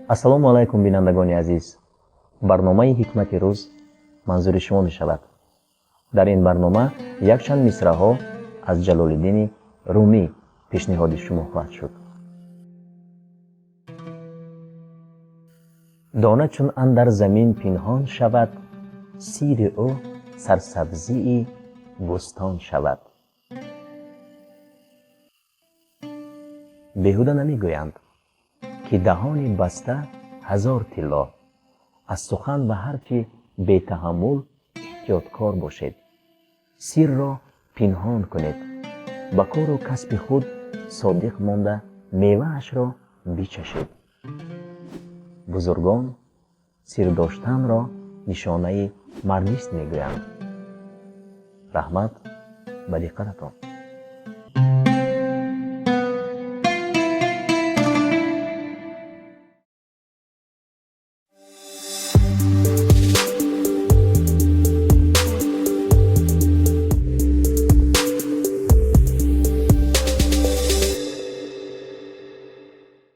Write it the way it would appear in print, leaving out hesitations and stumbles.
Ассалому алайкум, бинандагони азиз! Барномаи «Ҳикмати рӯз» манзури шумо мешавад. Дар ин барнома якчанд мисраҳо аз Ҷалолиддини Румӣ пешниҳоди шумо хоҳад шуд. Дона чун андар замин пинҳон шавад, сири ӯ сарсабзии бӯстон шавад. Беҳуда намегӯянд, ки даҳони баста ҳазор тилло. Аз сухан ва ҳарфи бетаҳаммул эҳтиёткор бошед, сирро пинҳон кунед, ба кору касби худ содиқ монда, меваашро бичашед. Бузургон сир доштанро нишонаи мардист мегӯянд. Раҳмат ба диққататон.